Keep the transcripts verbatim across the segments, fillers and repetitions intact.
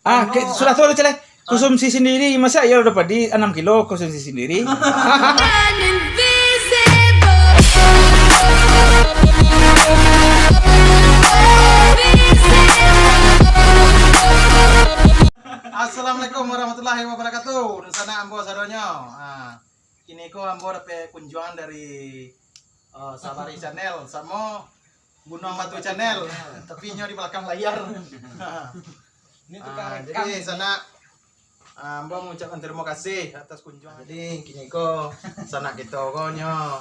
Ah, ke, sudah tu, Caleh. Konsumsi sendiri, masa iyo dapat di anam kilo konsumsi sendiri? Assalamualaikum warahmatullahi wabarakatuh. Dunsanak ambo sadonyo. Ah, kini ko ambo dapek kunjuangan dari, eh, Sabari Channel samo Gunuang Batu Channel, tapi inyo di balakang layar. Ini tukang Ah, rekam. Jadi, sanak, ah, ambo mangucapkan tarimo kasih atas kunjuangan. Jadi, kini ko sanak kito ko nyo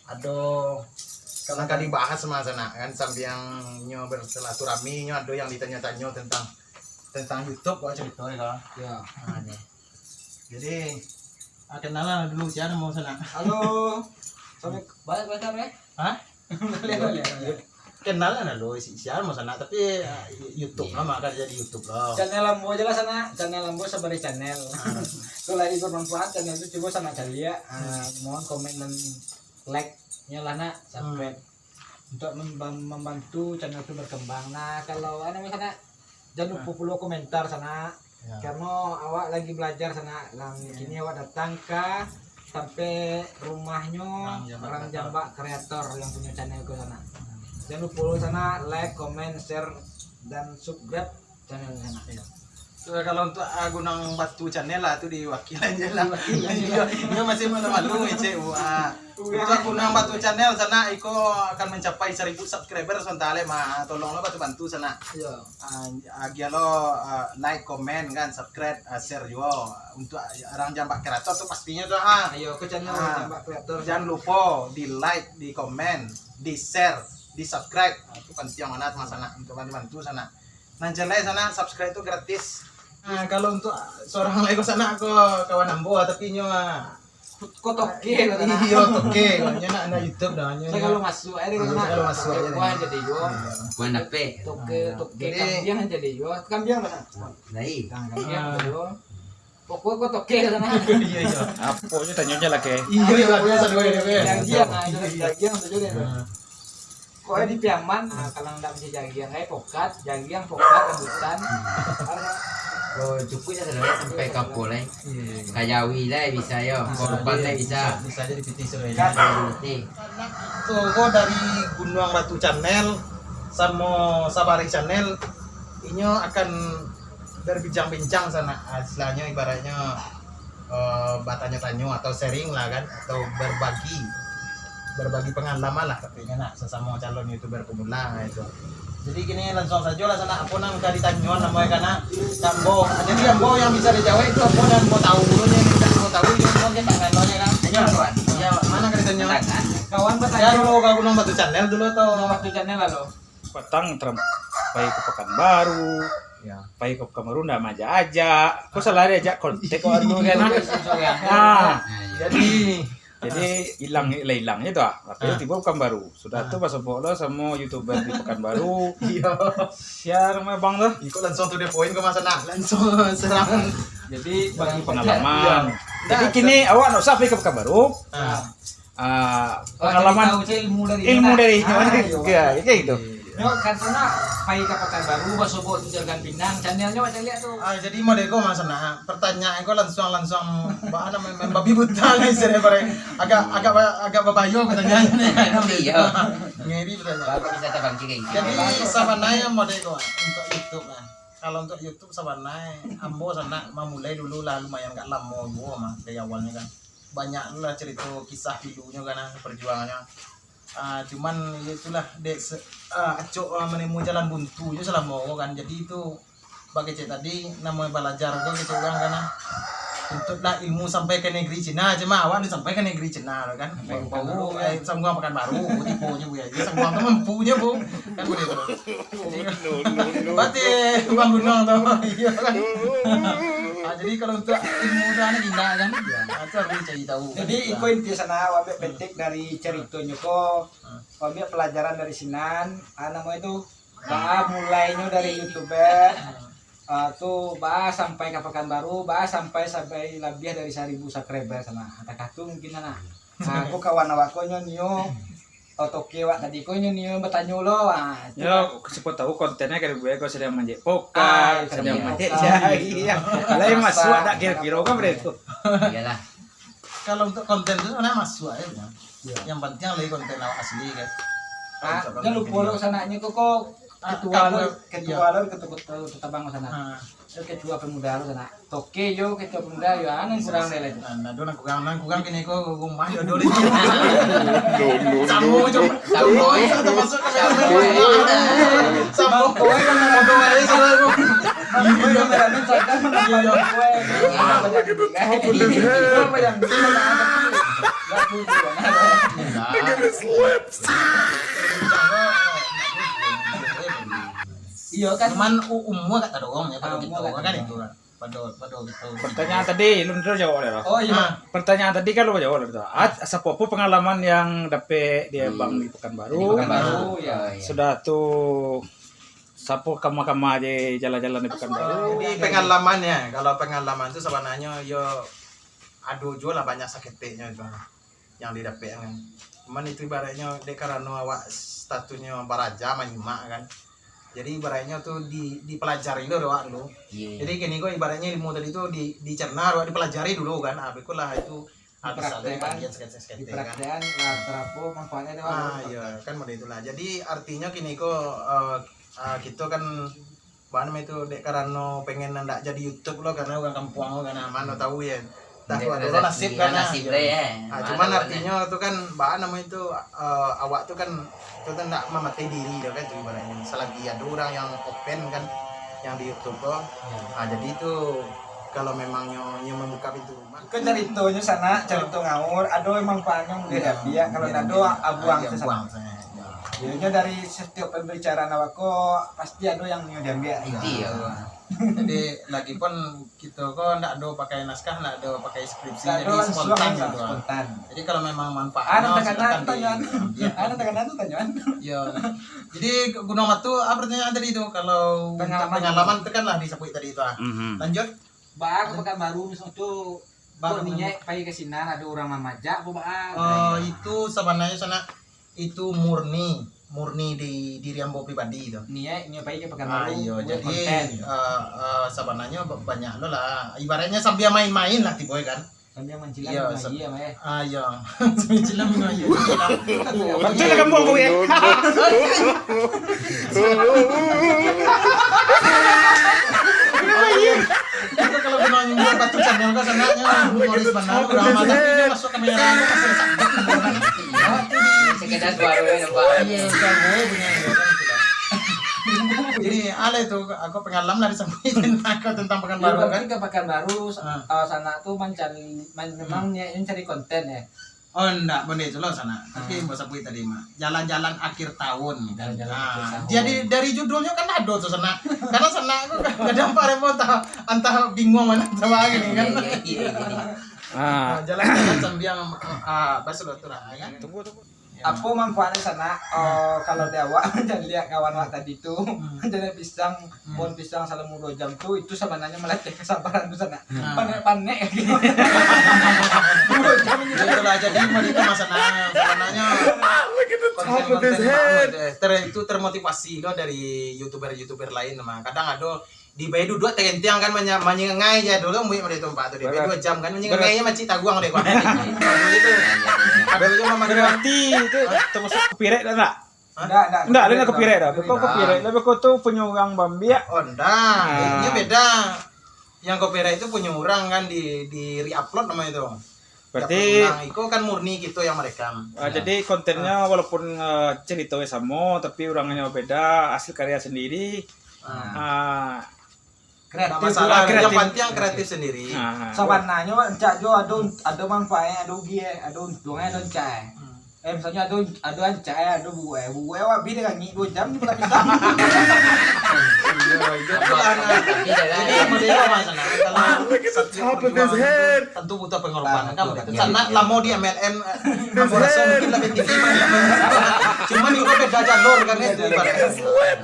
ado nan ka dibahas mah, sanak, kan, sambiang nyo bersilaturahmi, nyo ado yang ditanyo-tanyo tentang, tentang YouTube, kok carito ko. Ya. Ah, ni. Jadi, ah, kenalan dulu, sia namo sanak? Halo. Assalamualaikum. Balik, balik, balik. Hah? Balik, balik, balik. Kenalan dulu, si, sia namo sanak, tapi, ah, YouTube lah, mah, kan jadi YouTube lah. Channel ambo aja lah sanak, channel ambo Sabari Channel. Ah. Kalau lagi bermanfaat, channel tu cubo sanak caliak. Ah, mohon komen dan like-nyo lah, nak, subscribe. Untuk mem-, membantu channel tu berkembang. Nah, kalau anu, sanak, jan lupo pulo komentar, sanak. Ya. Karena awak lagi belajar, sanak. Lah, kini awak datang ka sampai rumahnyo Rang Jambak Kreator yang punyo channel ko, sanak. Jan lupo, sanak, like, comment, share, dan subscribe channel, sanak. Iya. So, kalau untuk, ah, Gunuang Batu Channel lah, tu diwakil aja lah. Diwakil aja. Iya, iya, masih malu-malu, ngecek, wah. Untuk Gunuang Batu Channel, sanak, iko akan mencapai seribu subscriber sebentar leh, mah. Tolonglah bantu-bantu, sanak. Iya. Ah, agiah lo, ah, like, komen, kan, subscribe, ah, share juo. Untuk, ah, Rang Jambak Kreator tu pastinyo tu, ah. Ayo, ke channel Rang Jambak Kreator. Jangan lupo di like, di komen, di share, di subscribe. Ah, itu penting banget, mah, sanak, untuk bantu-bantu, sanak. Nan jaleh sanak, subscribe tu gratis. Nah, kalau untuk seorang lagi ko sanak ko kawan ambo, tapi inyo, ah, ko toke ko sanak. Iyo, toke. Inyo nak, nak YouTube dah, inyo. Sagalo masuak aja deh, sanak. Sagalo masuak aja deh. Buah jadi juo. Buah dapek. Toke, toke. Jadi, kambiang jadi juo. Kambiang mana? Lain. Nah, kambiang jadi juo. Pokok ko toke ko sanak. Iya, iya. Apo je tanyo je lah, ke? Iya, iya, biasa dua ini, ke? Jagiang, ah, itu jagiang sajo deh. Nah. Kok di Piaman, ah, kalau ndak bisa jagiang, eh, pokat, jagiang, pokat, rambutan. Oh, cukuik lah, sanak, sampai ka apo lai. Iya, iya, iya. Ka jawi lai bisa yo, ka rupan lai bisa. Bisa, bisa aja dipitih sanak. Kan? Bisa dipitih. Tu, ko dari Gunuang Batu Channel samo Sabari Channel, inyo akan berbincang-bincang sanak, ah, istilahnya ibaratnya, eh, bertanya-tanya atau sharing lah kan, atau berbagi, berbagi pengalaman lah katanya nak, sesama calon YouTuber pemula itu. Jadi kini langsung saja lah sanak, apo nan ka ditanyo namonyo ka nak, ambo. Jadi ambo yang bisa dijawab itu apo nan ambo tahu dulu ni, yang ambo tahu itu mungkin tangan lo kan. Tanyo, kawan. Yo, ma nan ka ditanyo? Tangan. Kawan bertanya. Yo, dulu ka Gunuang Batu Channel dulu atau? Gunuang Batu Channel lah lo. Patang teram-, pai ka Pekanbaru. Ya. Pai ka Pekanbaru ndak maajak-ajak. Ko salah diajak kontak ko dulu kan, ah. Nah, jadi, jadi ilang, lah ilang je tu ah. Tapi tibo Pekanbaru. Sudah tu basobok lo samo YouTuber di Pekanbaru. Iya. Sia namonyo bang tu? Iko langsung to the point ko masa nak. Langsung serang. Jadi bagi pengalaman. Iya. Jadi kini awak ndak usah pai ka Pekanbaru. Ah. Ah, pengalaman, ilmu dari, ilmu dari, ah, iya, kayak gitu. Nyo, kan sanak pai ka Pekanbaru, basobok tu Juragan Pinang, channelnyo macam lihat tu. Ah, jadi model ko masa nak, pertanyaan ko langsung, langsung, ba-, ana main, main babi buta ni, saya bareng. Agak, agak ba-, agak babayo pertanyaan ni. Iya. Ngeri pertanyaan. Bapak bisa terbang tiga ini. Jadi, sabananyo model ko, untuk YouTube, ah. Kalau untuk YouTube, sabananyo, ambo sanak mamulai dulu lah, lumayan agak lamo juo mah, dari awalnyo kan. Banyak lah cerita kisah pilunyo kan, ah, perjuangannya. Ah, cuman, ya itulah, dek se-, ah, acok, ah, manemu jalan buntu je salamo ko kan. Jadi itu, bak kecek tadi, namonyo balajar ko kecek urang kan, ah. Tuntutlah ilmu sampai ka negeri Cina, cuma awak ni sampai ka negeri Cina tu kan. Sampai Pekanbaru, eh, Sangguang Pekanbaru, tipu je, Bu, ya. Jadi Sangguang tu mampu je, Bu. Kan boleh tu. Jadi, berarti Bang Gunung tu. Iya kan? Ah, jadi kalau untuk ilmu tu anak indah kan? Ya, itu harus dicari tahu. Jadi, iko inti sanak, awak ambiak petik dari caritonyo ko, awak ambiak pelajaran dari sinan, ah, namonyo tu, baa mulainyo dari YouTuber, ah, tu baa sampai ka Pekanbaru, baa sampai, sampai labiah dari saribu subscriber sanak. Takah tu mungkin sanak. Ah, ko kawan awak ko nyo, nio Oh, toke awak tadi ko nyo nio batanyo lo. Ah, itu Yo, lah. Siapa tahu kontennya kayak gue kok sedang manjek pokal, Ah, sedang sedang manjek pokal. Jai. Iya. Lain masuk Masak, ada kira-kira kan masak. Begitu. Iyalah. Kalau untuk konten tu sebenarnya masuk aja, Bang. Iya. Yang penting lagi konten awak asli kan. Ah, Kalau jangan lupa konten lo sanaknya kok, kok Ah, ketua kamu, lo, ketua iya. Lo, ketua, ketua tabang sana. Ah. Yo, ketua pemuda lo sanak. Toke yo, ketua pemuda yo, ah, nan kurang deh lah itu. Nah, nah, tu nan kurang, nan kurang kini ko rumah yo dulu. Samo jo. Samo, eh. Samo masuk ke dalam. Samo. Samo. Bodoh aja salah tu. Bodoh aja salah tu. Iya. Iya. Apa yang Iya kan? Cuman u-, umur agak tadorong ya kalau Ah, gitu, umur agak kan tadorong. Itu kan. Pado, pado gitu. Pertanyaan tadi, lu terus jawab lah. Oh, iya. Ah. Pertanyaan tadi kan lu jawab lah. Ah, siapa apa pengalaman yang dapet dia Hmm. bang di Pekanbaru? Di Pekanbaru, Oh, iya. iya. Sudah tu, siapa kama-kama aja jalan-jalan di Pekanbaru? Jadi pengalaman ya, kalau pengalaman tu sebenarnya yo ado juo lah banyak saketeknyo itu. Yang didapek kan. Cuman itu ibaratnyo dek karano awak statusnyo baraja manyimak kan. Jadi ibaratnyo tu di, dipelajari dulu awak dulu. Iya. Jadi kini ko ibaratnyo ilmu tadi tu di, dicerna awak dipelajari dulu kan. Ah, beko lah itu ah, bisa dari Dipraktekan, bagian seketek-seketek kan. Dipraktekan lah terapo manfaatnya tu Ah, awak iya, kan model itulah. Jadi artinyo kini ko eh, ah, kito kan Baa namo itu, dek karano pengen ndak jadi YouTube lo, karano urang kampuang lo kan, mano tahu ya. Dah tu ado nasib kan, nasib lah ya. Ah, cuman artinyo tu kan, baa namo itu, eh, awak tu kan, tu kan ndak mamatai diri tu kan, tu ibaratnyo. Selagi ado urang yang open kan, yang di YouTube tu, ah, jadi tu, kalau memang nyo, nyo mambuka pintu rumah. Bukan caritonyo sanak, carito ngaur, ado manfaatnyo mungkin diambiak, kalau ndak ado, abuang tu sanak. Yo, nyo dari setiap pembicaraan awak ko, pasti ado yang nyo diambiak. Iyo. Jadi, lagipun kito ko ndak ado pakai naskah, ndak ado pakai skripsi, jadi spontan gitu. Spontan. Jadi, kalau memang manfaatnyo, silakan diambiak. Anu takana tu tanyoan. Iyo. Jadi, Gunung Batu, apa pertanyaan tadi tu? Kalau pengalaman tu kan lah disabuik tadi tu, ah. Lanjut. Baa ka Pekanbaru misalnyo tu, Baa ka Pekanbaru. Niaik pai ka sinan, ado urang mamajak, apo baa? Oh, itu sabananyo sanak, itu murni, murni di diri ambo pribadi tu. Niaik nyo pai ka Pekanbaru, Ah, iyo, buat jadi, konten. Eh, eh, sabananyo ba-, banyak lo lah. Ibaratnyo sambia main-main lah tibo kan. Sambia mancilak. Iyo, minum sab-, aia, mah, eh. Ah, iyo. Sambia mancilak minum aia. Betul lah kampung kau, ya? Itu kalau kena nyumbang batu channel kan, sanaknyo humoris benar, drama, tapi dia masuk kamera, masih sakit. Sekedar suara nampak. Iya, suara punya, ya, kan, gitu lah. Jadi, alai tu, aku pengalaman lah disampaikan aku tentang Pekanbaru, kan? Berarti ke Pekanbaru, eh, sanak tu mancari, man-, memang niatnya cari konten, ya? Oh, ndak, bukan itu lo, sanak. Tapi ambo sabuik tadi, Mak. Jalan-jalan akhir tahun, kan? Jalan-jalan akhir tahun. Jadi, dari judulnyo kan ado tu, sanak. Karena sanak tu kan kadang paremo antah, antah bingung mano antah gini, kan? Iya, iya, iya, iya. Ah. Ah, jalan-jalan sambil, ah, bersilaturahmi, kan? Tunggu, tunggu. Apo manfaatnyo sanak, eh, kalau di awak mancaliak kawan awak tadi tu, mancaliak pisang, pohon pisang salamo duo jam tu, itu sabananyo malatih kasabaran tu sanak. Panek-panek. Duo jam. Itulah, jadi mereka mah sanak, sabananyo konten-konten Mak Mut, eh, ter-, itu termotivasi lo dari youtuber-youtuber lain mah. Kadang ado Dibayar duduak terentiang kan, manya-, manyengai je dulu, muik dari tempat tu. Dibayar dua jam kan, manyengai je macik taguang deh, kau. Berarti itu termasuk copyright dah tak? Hah? Ndak, ndak, ndak, ndak copyright dah. Kau copyright, tapi kau tu punyo urang bambiak. Oh, ndak. Ini beda. Yang copyright itu punyo urang kan, di, di re-upload namanya itu. Berarti iko kan murni kito yang merekam. Ah, jadi kontennya walaupun, eh, cerita samo, tapi urangnyo beda, hasil karya sendiri. Ah, Kreatif. Ndak masalah, yang penting yang kreatif sendiri. Sabananyo, rancak jo ado, ado manfaatnyo, ado rugi, ado untuang, ado rancak. Eh, misalnyo ado, ado rancak, ado buek, buek awak bi dek angik duo jam tu lah bisa. Jadi, model apa sana? Kalau tentu butuh pengorbanan, kan? Betul. Sana lamo di M L M, eh, ambo raso mungkin lebih tinggi. Cuma itu beda jalur, kan, itu ibaratnya.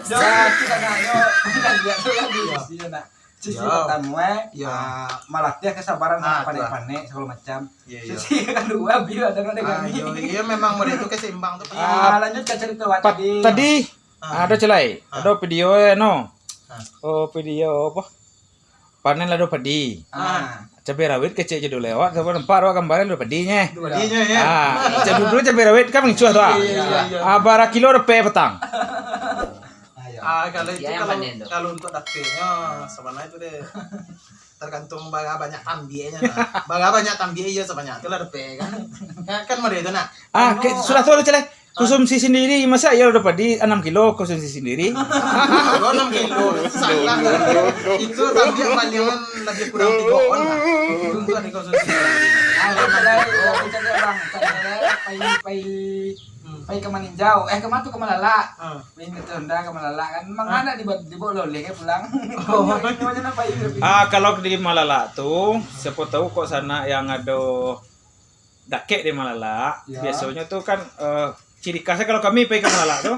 Jadi, sabananyo, bukan dia tu lagi, mesti nak. Sesi pertama, eh, ah, malatih kesabaran, ah, panek-panek, segala macam. Iyo, iyo. Sesi kedua, biar ada, ada kami. Iyo, iyo, memang model itu keseimbang tu. Ah, lanjut ke cerita awak tadi. Tadi, ah, ado celai, ado video, eh, no. Oh, video apa? Panen lado padi. Ah. Cabai rawit kecek je dulu lewat, sampai nampak awak gambaran lado padinyo. Padinyo, ya. Ah, cak dulu cabai rawit kan mangicuah tu, ah. Iyo, iyo, iyo. Ah, bara kilo dapek patang. Ah, kalau itu, kalau, kalau untuk dapeknyo, sabananyo tu deh, tergantung bara banyak tambiaknyo, nah. Bara banyak tambiak, iyo, sabanyak tu lah dapek, kan. Kan, kan model itu, nah. Ah, sudah tu, Cale. Konsumsi sandiri, masa iyo dapek di anam kilo konsumsi sandiri? Kalau anam kilo, salah. Itu tambiak palingan lebih kurang tigo on lah. Itu untuk dikonsumsi sandiri. Ah, kalau, kalau cakap, Bang, cakap, pai, pai, pai ka Maninjau. Eh, ka ma tu, ka Malalak. Ah. Pai ka Honda, ka Malalak kan. Mangana di, dibawa loleh, eh, pulang. Oh. Ah, kalau di Malalak tu, siapa tahu kok sanak yang ado dakek di Malalak, biasonyo tu kan, eh, ciri khasnyo kalau kami pai ka Malalak tu,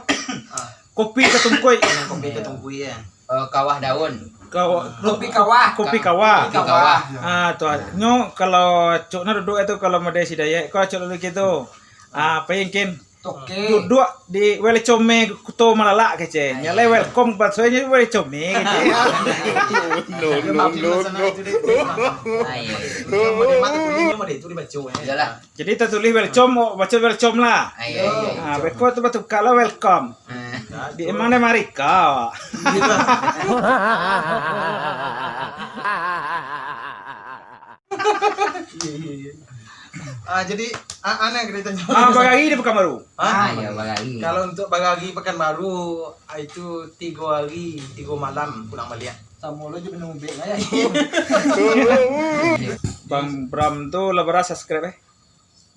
kopi katungkuik. Kopi katungkuik, ya. Eh, kawah daun. Kawah, kopi kawah. Kopi kawah. Kopi kawah. Ah, tu, nyo kalau acok nah duduk tu, kalau model si Dayek ko acok duduk gitu. Ah, pai mungkin. Toke. Duduak di welcome kuto Malalak kecek. Nyo lai welcome, bahaso nyo welcome kecek. No, no, no, no. Iyolah. Jadi tatulih welcome, oh, baco welcome lah. Ah, beko tu batuka lah welcome. Di emang di Amerika. Iya, iya, iya. Ah, jadi, ah, aneh ceritanya. Ah, bagari di Pekanbaru. Hah? Ah, iya, bagari. Kalau untuk bagari Pekanbaru, ah, itu tigo hari, tigo malam pulang baliak. Samo lo je minum ubek lah ya. Bang Bram tu lah bara subscribe, eh?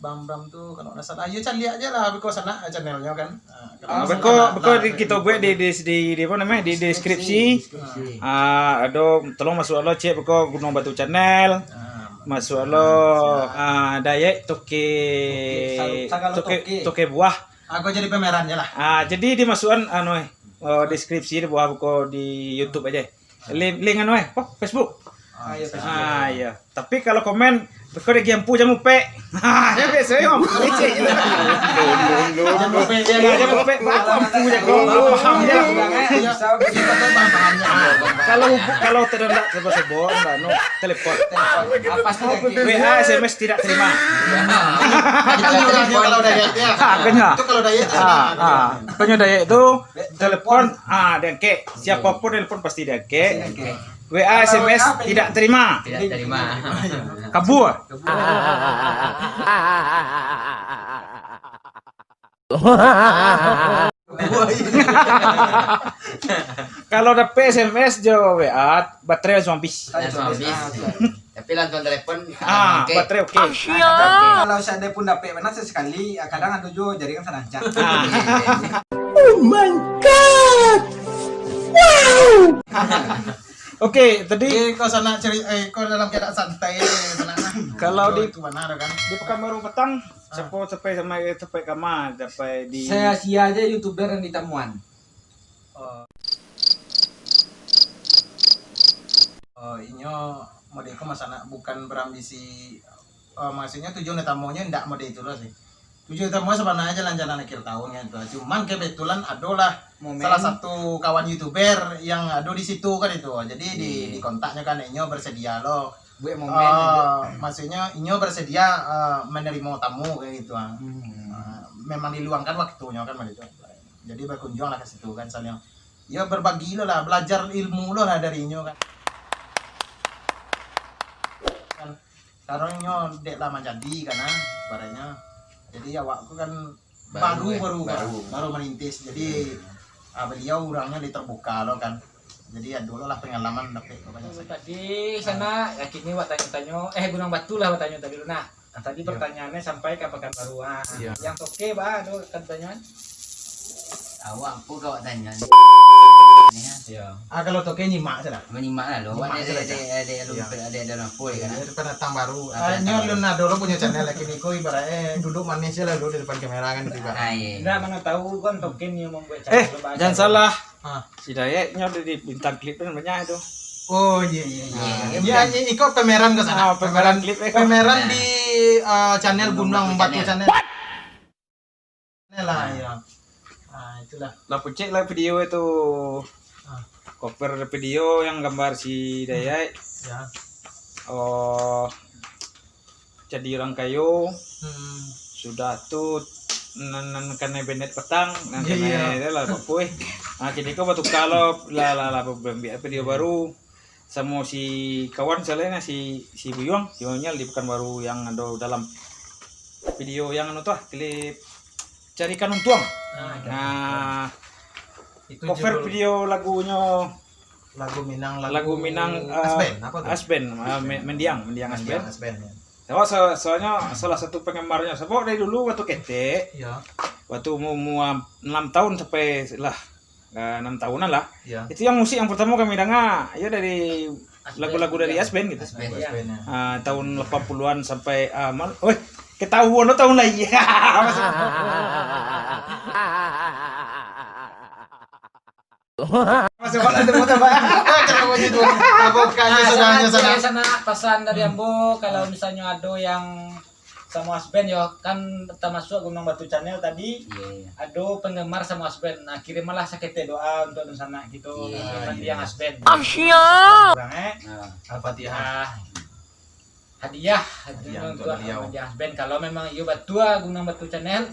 Bang Bram tu kalau ndak salah, ayo caliak aja lah, beko sanak channelnyo kan. Ah, beko, beko di, kito buek di, di, di, di, apa namo, di deskripsi. Ah, ado, tolong masuak lo cek beko Gunung Batu Channel. Masuak lo, ah, Dayek Toke, Toke, Toke Buah. Aku jadi pameran je lah. Ah, jadi dimasuakan anu, eh, deskripsi di bawah beko di YouTube aja. Link, link anu, eh, apa? Facebook. Ah, iya, Facebook. Ah, iya. Tapi kalau komen, beko di Giampu Jamupek. Ha, yo biaso yo. Leceh je. Jamupek, Pak, Jampu je ko. Paham je lah. Kalau, kalau tidak, tidak sebut-sebut, enggak, no, telepon. Telepon. Apa sih? W A, S M S tidak terima. Itu kalau Dayek, ya. Ah, kena. Itu kalau Dayek, ah, ah. Kena Dayek tu, telepon, ah, diangkek. Siapapun telepon pasti diangkek. Pasti diangkek. W A, S M S tidak terima. Tidak terima. Kabur. Kalau dapek S M S jo W A, baterai langsung habis. Langsung habis. Tapi langsung telepon, ah, oke. Baterai oke. Kalau seandai pun dapek bana sesekali, kadang ado juo jaringan sarancak. Ah. Oh my God! Wow! Oke, tadi, eh, kau sanak cari, eh, kau dalam keadaan santai, sanak, nah. Kalau di, itu bana kan? Di Pekanbaru patang, siapo sampai, sampai, sampai kama, sampai di. Sia-sia aja YouTuber yang ditamuan. Oh. Oh, inyo model ko masalah bukan berambisi, eh, maksudnyo tujuan utamonyo ndak model itu lo sih. Tujuan utamo sabananyo jalan-jalan akhir tahun kan itu. Cuman kebetulan adolah salah satu kawan YouTuber yang ado di situ kan itu. Jadi di, dikontaknyo kan inyo bersedia lo. Buek momen. Eh, maksudnyo inyo bersedia, eh, menerima tamu kayak gitu, ah. Eh, memang diluangkan waktunyo kan model itu. Jadi bakunjuang lah ka situ kan, saling, yo, berbagi lo lah, belajar ilmu lo lah dari inyo kan. Kan, sekarang inyo dek lah manjadi kan, ah, ibaratnyo. Jadi awak tu kan baru, baru, baru, baru merintis. Jadi, ah, beliau urangnyo lebih terbuka lo kan. Jadi ado lo lah pengalaman dapek banyak. Tadi sanak, kini wak tanyo-tanyo, eh, Gunung Batu lah wak tanyo tadi lo nah. Nah, tadi pertanyaannyo sampai ka Pekanbaru. Ah, yang Toke, ba, ado pertanyaan? Awak apo ka awak tanyo ni? Ah, kalau Toke nyimak sajo lah. Menyimak lah lo. Nyimak sajo lah. Ada, ada, ada, ada, ada, ada apa ya kan? Iyo, itu pendatang baru. Ah, pendatang baru. Nyo alun ado lo punyo channel lagi ni, ko ibaratnyo duduk manis je lah dulu di depan kamera kan, gitu, Bang. Ah, iya. Ndak, mana tahu kan Toke ni membuat channel. Eh, jangan salah. Ah. Si Dayek nyo di, di Bintang Klip kan banyak tu. Oh, iya, iya, iya. Nah, iya, iya, iko pameran ke sana. Ah, pameran klip, eh. Pameran di, eh, channel Gunung Batu Channel. Channel lah, iya. Ah, itulah. Lah, pucek lah video itu. Ah. Cover video yang gambar si Dayai. Ya. Oh, jadi urang kayo. Hmm. Sudah tu, nan, nan kanai benet patang, nan kanai lah, apa eh. Ah, kini ko batukar lo, lah, lah, lah, ambiak video baru. Samo si kawan selain si, si Buyuang, si Buyuang di Pekanbaru yang ado dalam video yang anu tu lah, klip Carikan Untuang. Nah, itu cover judul video lagunyo lagu Minang, lagu Minang, eh, Asband, apa tu? Asband, eh, Me-, Mendiang, Mendiang Asband. Asband, ya. Awak so-, soalnyo salah satu penggemarnyo, sabab dari dulu waktu ketek, waktu umur, umur enam tahun sampai lah, eh, enam tahunan lah. Ya. Itu yang musik yang pertama kami dengar, ya dari lagu-lagu dari Asband gitu. Asband, ya. Ah, tahun delapan puluhan sampai, ah, mal-, weh, ketahuan lo tahun lahir. Masuk balik tu, Bang. Kenapa gitu? Apa bukannya sana, sana? Sana, pesan dari ambo, kalau misalnya ada yang sama Asband yo, kan termasuk Gunung Batu Channel tadi, ado penggemar sama Asband. Nah, kirimlah saketek doa untuk dunsanak kito, Mendiang Asband. Kurang, eh? Al-Fatihah. Ah. Hadiah, hadiah untuk beliau. Hadiah band. Kalau memang iyo batua Gunung Batu Channel,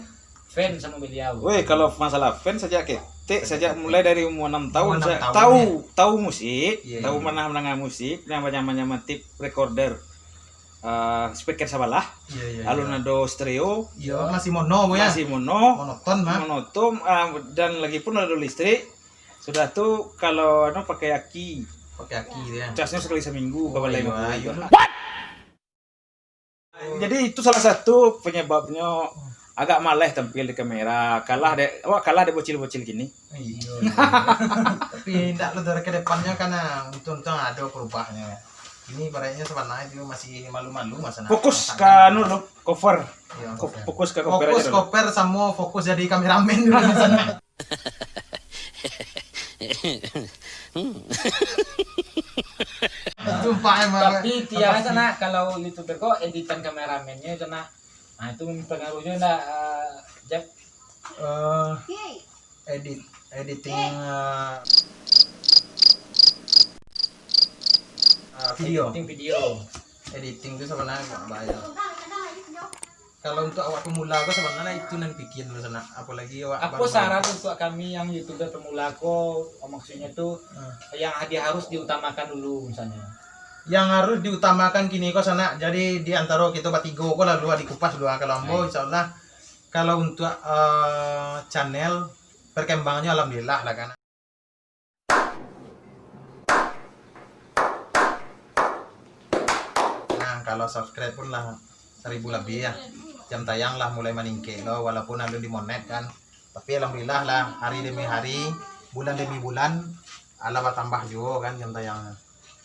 fans sama beliau. Weh, kalau masalah fans, sajak ketek, sajak mulai dari umur enam tahun, tahu, tahu musik, tahu pernah mendengar musik, yang banyak-banyak tip recorder, eh, speaker sabalah, alun ado stereo, masih mono, masih mono, monoton, ah, dan lagi pun ado listrik. Sudah tu, kalau anu, pakai aki. Pakai aki tu, ya. Casnyo sakali saminggu, oh, babalai iyo, iyo. Jadi, itu salah satu penyebabnyo agak maleh tampil di kamera. Kalah dek, awak kalah dek bocil-bocil kini. Iyo, iyo. Tapi, indak lo, dari ke depannyo kan, ah, untung-untung ado perubahnyo. Ini ibaratnyo sabananyo masih malu-malu masa nak. Fokus ka anu lo, cover. Iyo, cover. Fokus ka cover aja dulu. Fokus cover samo fokus jadi kameramen dulu di sana. Sumpah emang. Tapi tiang sanak, kalau YouTuber ko editan kameramennyo sanak. Nah, itu mempengaruhi ndak, eh, Jep? Eh, edit, editing, eh, eh, video. Editing video. Editing tu sabananyo agak bahaya. Kalau untuk awak pemula ko sabananyo itu nan pikian tu sanak, apolagi awak baru-baru. Apo saran untuk kami yang YouTuber pemula ko, maksudnyo tu, yang di-, harus diutamakan dulu misalnyo? Yang harus diutamakan kini ko sanak, jadi di antaro kito batigo ko lalu dikupas dulu, ah, kalau ambo, insyaallah, kalau untuk, eh, channel, perkembangannya alhamdulillah lah kan. Nah, kalau subscribe pun lah seribu lebih ya. Jam tayang lah mulai maningkek lo, walaupun alun dimonet kan. Tapi alhamdulillah lah, hari demi hari, bulan demi bulan, alah batambah juo kan jam tayang.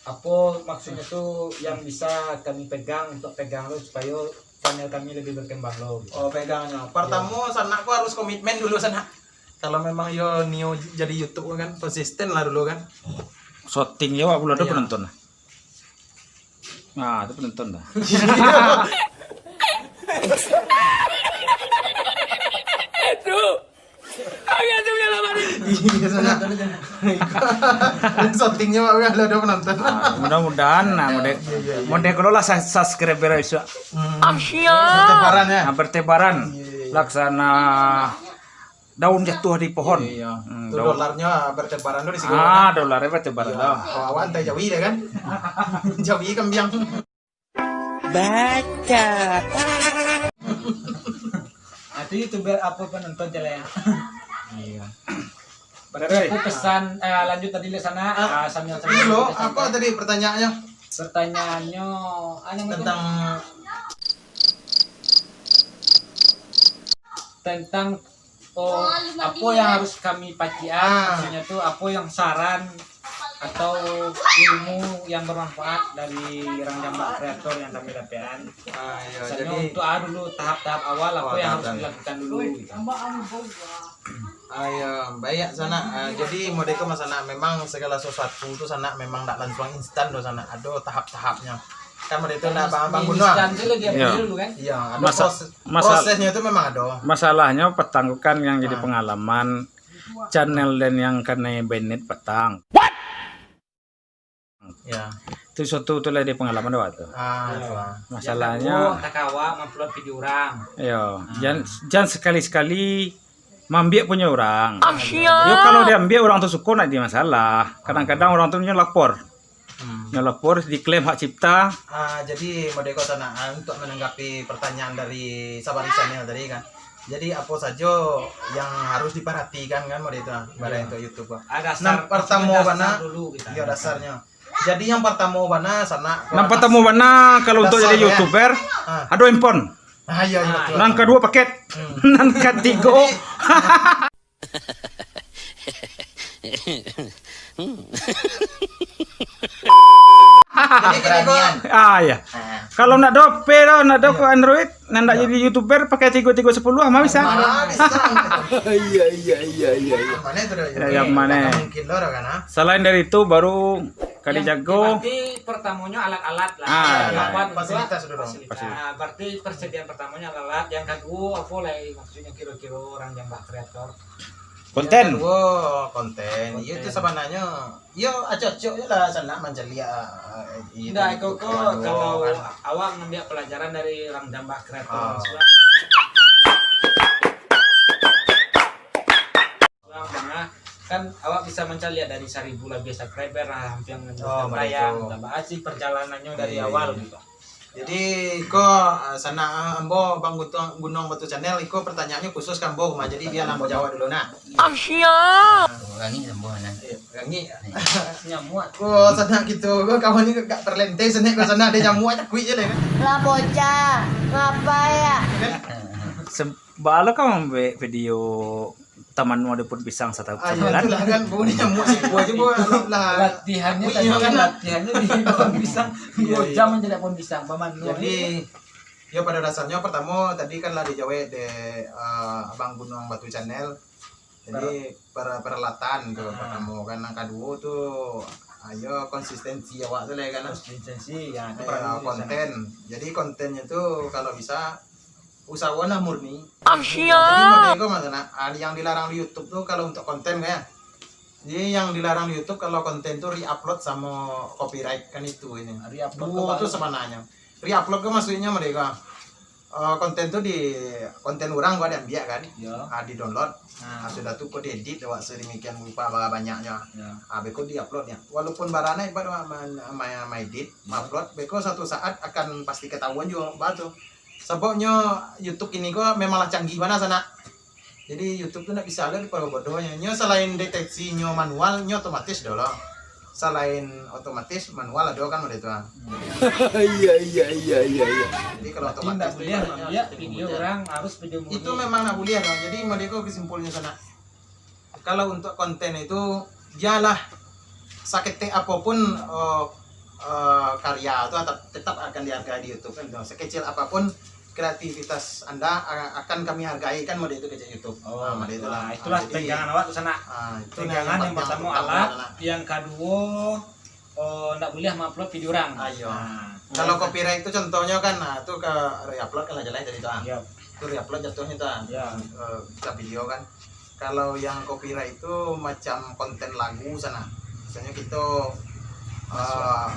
Apo maksudnyo tu yang bisa kami pegang, untuk pegang lo supayo channel kami lebih berkembang lo, gitu. Oh, pegangnyo. Pertamo, sanak ko harus komitmen dulu, sanak. Kalau memang yo nio j-, jadi YouTube kan, konsisten lah dulu kan. Syuting yo, awak belum ada penonton lah. Nah, itu penonton dah. Aduh. Agak tu punya lama ni. Iya, sanak. Syutingnya, Pak, udah ada penonton. Ah, mudah-mudahan, nah, model, model kalau lah sa-, subscriber bisa. Hmm. Bertebaran ya? Nah, bertebaran. Iya, iya, iya. Laksana daun jatuh di pohon. Iya, iya. Hmm, tu daun. Dolarnya bertebaran tu di situ, ah, kan? Dolarnya bertebaran tu. Iya. Awak-awak antai jawi deh, kan? Jawi kembiang. Baca. Ah, tu YouTuber apa penonton je lah ya. Iya. Benar, eh. Aku pesan, eh, lanjut tadi di sana, ah, sambil, sambil dulu, apa tadi pertanyaannya? Pertanyaannya, ah, yang tentang, tentang, oh, apa yang harus kami pacian, ah, maksudnya tu, apa yang saran atau ilmu yang bermanfaat dari Rang Jambak Kreator yang kami dapatkan. Ah, iya, jadi untuk, ah, dulu tahap-tahap awal apa yang harus dilakukan dulu gitu. Ah, iya, baik, sanak. Ah, jadi model ko, sanak, memang segala sesuatu tu, sanak, memang ndak langsung instan doh, sanak. Ado tahap-tahapnya. Kan model tu ndak bang, bang Gunuang. Instan tu lagi apa dulu kan? Iya, ada proses-, prosesnya tu memang ada. Masalahnyo patang tu kan yang jadi pengalaman channel den yang kanai banned patang. What? Ya. Itu suatu tu lah di pengalaman awak tu. Ah, iya. Masalahnyo, yang kaduo, takawa mengupload video urang. Yo, jan, jan sekali-sekali maambiak punyo urang. Yo, kalau diambiak urang tu suko, ndak jadi masalah. Kadang-kadang urang tu nyo lapor. Hmm. Nyo lapor, diklaim hak cipta. Ah, jadi model ko, sanak, ah, untuk menanggapi pertanyaan dari Sabari Channel tadi kan. Jadi, apo sajo yang harus diparatikan kan, model itu, ah, barang untuk YouTube, ah. Nan partamo bana, iyo, dasarnyo. Jadi, yang partamo bana, sanak, nan partamo bana, kalau untuk jadi YouTuber, ado handphone. Ah, iyo, iyo, betul. Nan kaduo, paket. Hmm. Nan katigo, jadi gini, Bang. Ah, iya. Ah. Kalau ndak ado P doh, ndak ado Android, nan ndak jadi YouTuber, pakai tigo tigo sepuluh mah bisa. Ah, bisa. Iya, iya, iya, iya, iya. Mano itu doh? Ya, yang mano? Mungkin doh, kan, ah? Selain dari itu, baru ka dijago. Berarti pertamonyo alat-alat lah. Ah, iya. Fasilitas dulu. Fasilitas. Ah, berarti persediaan pertamonyo alat-alat, yang kaduo apo lai, maksudnyo kiro-kiro Rang Jambak Kreator. Konten. Yang kaduo, konten. Iyo, itu sabananyo, iyo, acok-acok je lah, sanak mancaliak, ah, iyo, indak, iko ko, kalau awak ngambiak pelajaran dari Rang Jambak Kreator, ah, sudah. Sudah, kan awak bisa mancaliak dari saribu labiah subscriber lah, hampir, oh, bayang, itu. Tambah asik perjalanannyo dari awal gitu. Jadi, ko, ah, sanak, ah, ambo, Bang Gunuang, Gunuang Batu Channel, iko pertanyaannyo khusus ka ambo mah. Jadi, bialah ambo jawab dulu, nah. Asia. Ah. Rangik ambo, nah. Iyo, rangik. Nyamuak. Ko, sanak kito, ko kawan ni agak terlenteh, sanak, ko sanak ado nyamuak, takuik je lah, kan. Lah, bocah, ngapai ya? Kan? Sem-, baa lo ka mambuek video Taman Wadai Pohon Pisang satu, ah, satu bulan. Itulah kan, bunyi nyamuak sikua aja, Bu. Lah. Latihannya tadi, kan, latihannya di pohon pisang. Iya, dua jam mancaliak pohon pisang, paman. Jadi, yo, pada dasarnya pertama tadi kan lah dijawab dek, eh, Abang Gunuang Batu Channel. Jadi, per-, peralatan tu pertama kan, yang kaduo tu, ayo, konsistensi awak tu lah, kan. Konsistensi, ya, itu. Iya, perlu di sana. Konten. Jadi, kontennyo tu kalau bisa usahakan lah murni. Asia. Jadi, model ko, Mas, nah, ah, yang dilarang di YouTube tu kalau untuk konten, kan. Jadi, yang dilarang di YouTube kalau konten tu re-upload samo copyright, kan itu ini. Re-upload duo tu sebenarnya. Re-upload ko maksudnyo model ko, eh, konten tu di, konten urang ko diambiak, kan. Iya. Ah, di-download. Ah, sudah tu ko diedit awak sedemikian rupa, bara banyaknyo. Iya. Ah, beko di-upload nyo. Walaupun bara nan hebat awak ma-, ma-, ma-edit, ma-upload, beko suatu saat akan pasti ketahuan juo, ba tu. Sababnyo YouTube kini ko memanglah canggih bana, sanak. Jadi YouTube tu ndak bisa lo dipabodohnyo. Nyo selain deteksinyo manual, nyo otomatis doh lo. Selain otomatis, manual ado kan model tu, ah. Iya, iya, iya, iya, iya. Jadi kalau otomatis tu ibaratnyo sistem komputer. Berarti ndak buliah mambuek video urang, harus video murni. Itu memang ndak buliah, Bang. Jadi model ko kesimpulannya, sanak. Kalau untuk konten itu, bialah saketek apapun, eh, eh, karya tu tetap, tetap akan dihargai di YouTube kan. Sekecil apapun kreativitas Anda, eh, akan kami hargai kan, model itu kecek YouTube. Oh, ah, model itulah. Itulah, ah, jadi, pegangan awak tu, sanak. Ah, itu pegangan yang pertama, alat, yang kaduo, oh, ndak buliah mengupload video urang. Ah, iya. Nah, kalau copyright itu contohnya kan, nah, itu ka re-upload kan lah, jelas tadi tu, ah. Iya. Itu re-upload jatuhnya tu, ah. Iya. Eh, bisa video kan. Kalau yang copyright itu macam konten lagu sanak. Misalnya kita, eh,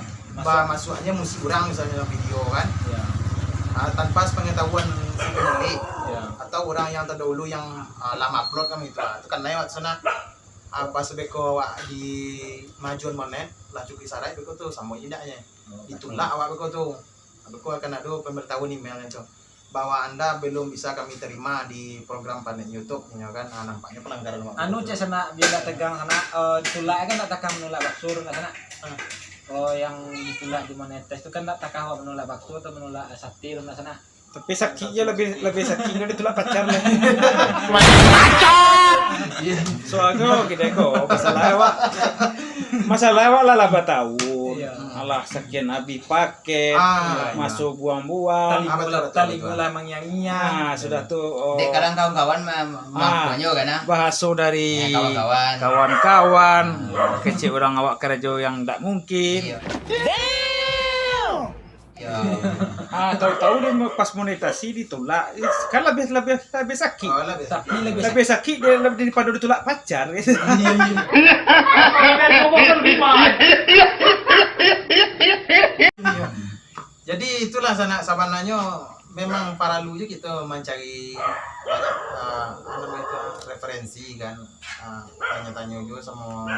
ba-, masuknya musik urang misalnya dalam video kan. Iya. Ah, tanpa sepengetahuan si pemilik atau urang yang terdahulu yang, ah, lah mengupload kan gitu. Ah, itu kan lewat sanak. Apa sebeko awak di majuan monet, lah cukuik syarat beko tu, samo indaknya. Oh, ditulak awak beko tu. Beko akan ado pemberitahuan email tu, bahwa Anda belum bisa kami terima di program panen YouTube, inyo kan. Ah, nampaknya pelanggaran waktu. Anu, cek sanak, biar ndak tegang sanak, eh, tulak kan ndak takah menulak bakso tu, sanak. Ah. Oh, yang ditulak di monetis tu kan ndak takah awak menulak bakso atau menulak sate tu, sanak. Tapi sakik je lebih, lebih sakik dari tulak pacar lah. Soalnyo gini ko, masalah awak, masalah awak lah, lah batahun. Iyo. Alah, sakian abih paket, ah, maso buang-buang. Tali bola, tali bola mangiang-ngiang. Ah, sudah tu, oh. Dek kadang kawan-kawan ma-, ma-, ah, makonyo kan, ah. Bahaso dari, eh, kawan-kawan. Kawan-kawan, kecek urang awak karajo yang ndak mungkin. Iyo. Iyo. Ah, tahu-tahu dia pas monetasi ditolak. Kan lebih, lebih, lebih sakik. Oh, lebih sakik. Tapi lebih sakik. Lebih sakik dia lebih daripada ditolak pacar. Iyo, iyo. Iyo. Jadi itulah sanak, sabananyo memang paralu je kito mancari banyak, ah, apo namo itu, referensi kan, ah, tanyo-tanyo juo samo,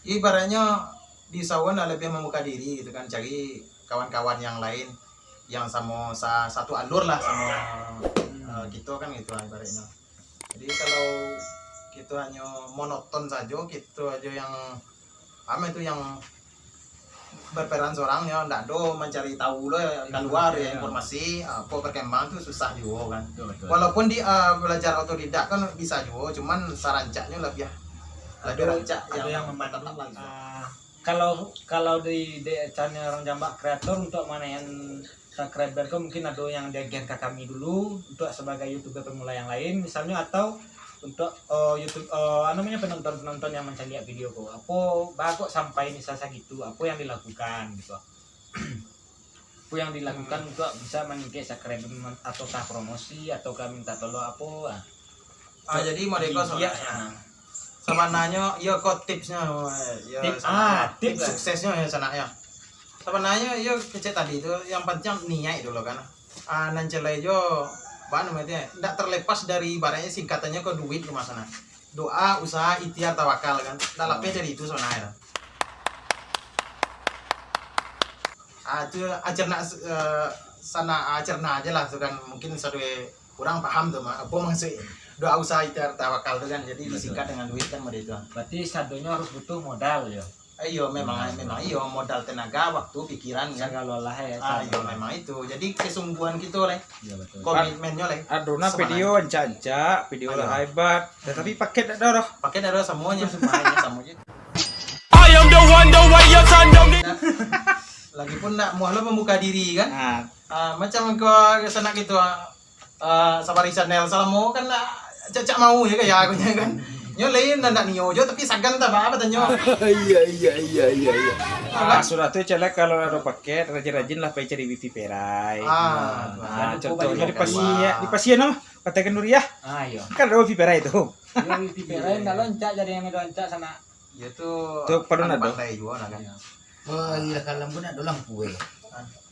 ibaratnyo diusahokan lah lebih mambuka diri gitu kan, cari kawan-kawan yang lain yang samo sa-, satu alur lah samo, eh, kito kan gitu lah ibaratnyo. Jadi kalau kito hanyo monoton sajo, kito ajo yang, apo itu, yang berperan sorang, yo, ndak ado mancari tahu lo kalua, yo, informasi, ah, apo berkembang tu susah juo kan. Betul, betul. Walaupun di, ah, belajar otodidak kan bisa juo, cuman sarancaknyo lebih, lebih rancak ado yang, yang membantu tatap lah gitu. Ah, kalau, kalau di, di channel Rang Jambak Kreator untuk manaikan subscriber ko mungkin ado yang diagiahkan ka kami dulu untuk sebagai YouTuber pemula yang lain misalnyo, atau untuk, eh, YouTube, eh, apo namonyo, penonton-penonton yang mancaliak video ko. Apo bagok sampai misal sagitu, apo yang dilakukan gitu. Apo yang dilakukan untuk bisa maningkek subscriber, ataukah promosi, ataukah minta tolong apo, ah. Ah, jadi model ko, ah. Sabananyo, iyo ko tipsnyo, yo, tips, sanak, ah, tips, tips suksesnyo, yo, sanak, yo. Sabananyo, yo, kecek tadi tu, yang penting niaik dulu kan. Ah, nan ciek lai jo, apo namo itu, ndak terlepas dari ibaratnyo singkatannyo ko duit tu, Mas, sanak. Doa, usaha, ikhtiar, tawakal kan. Ndak lapeh dari itu sabananyo. Ah, tu acerna, eh, sanak acerna ajo lah tu kan. Mungkin sadonyo kurang paham tu, ma-, apo maksud doa, usaha, ikhtiar, tawakal tu kan. Jadi, betul, disingkat dengan duit kan model itu. Berarti sadonyo harus butuh modal, yo? Iyo, memang, modal, memang iyo, modal tenaga, waktu, pikiran kan. Sagalo lah, yo, ah, iyo, memang itu. Jadi kesungguhan kito lah. Iyo, betul. Komitmennyo lah. Ado nah video rancak-rancak, video lah hebat, tetapi paket dak ado doh. Paket dak ado, samonyo. Samo je. I am the one, the way your son don't need. Lagipun nak muah lo mambuka diri kan. Ah. Ah, macam ko sanak kito, ah, Sabari Channel, salamo kan nak cak-cak mau je gaya aku kan. Nyo lain ndak nio jo tapi sagan tak apa tanyo. Iya, iya, iya, iya, iya. Ah, sudah tu, Celek, kalau ado paket, rajin-rajin lah pai cari wifi perai. Ah, nah, contohnya di Pasian, di Pasian, no? Kota Kenduriah. Ah, iyo. Kan ado wifi perai tu. Iyo, wifi perai, kalau encak jadi yang ado encak sanak. Yo tu, tu pandai juo lah kan. Iyo. Oh, iyo, kalau pun nak dolang kue.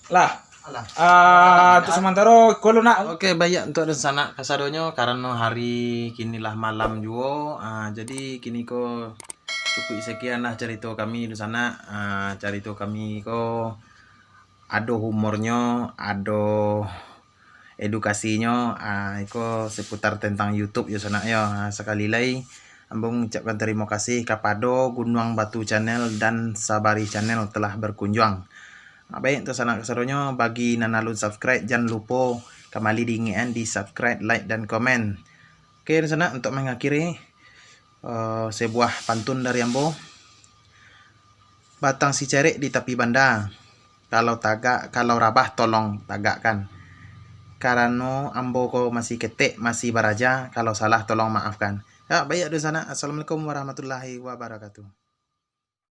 Lah. Alah. Ah, untuk samantaro, iko lo nak. Oke, baiak untuk dunsanak kasadonyo, karano hari kini lah malam juo. Ah, jadi kini ko cukup sekian lah carito kami dunsanak. Ah, carito kami ko ado humornyo, ado edukasinyo, ah, iko seputar tentang YouTube yo sanak yo. Ah, sakali lai, ambo mangucapkan tarimo kasih kapado Gunuang Batu Channel dan Sabari Channel telah berkunjuang. Ah, baik, tu sanak kasadonyo, bagi nan alun subscribe, jan lupo kambali diingekan di subscribe, like, dan komen. Oke, sanak, untuk mengakhiri, eh, sebuah pantun dari ambo. Batang sicerek di tapi banda. Kalau tagak, kalau rabah, tolong tagakkan. Karano ambo ko masih ketek, masih baraja, kalau salah, tolong maafkan. Ya, baik, dunsanak. Assalamualaikum warahmatullahi wabarakatuh.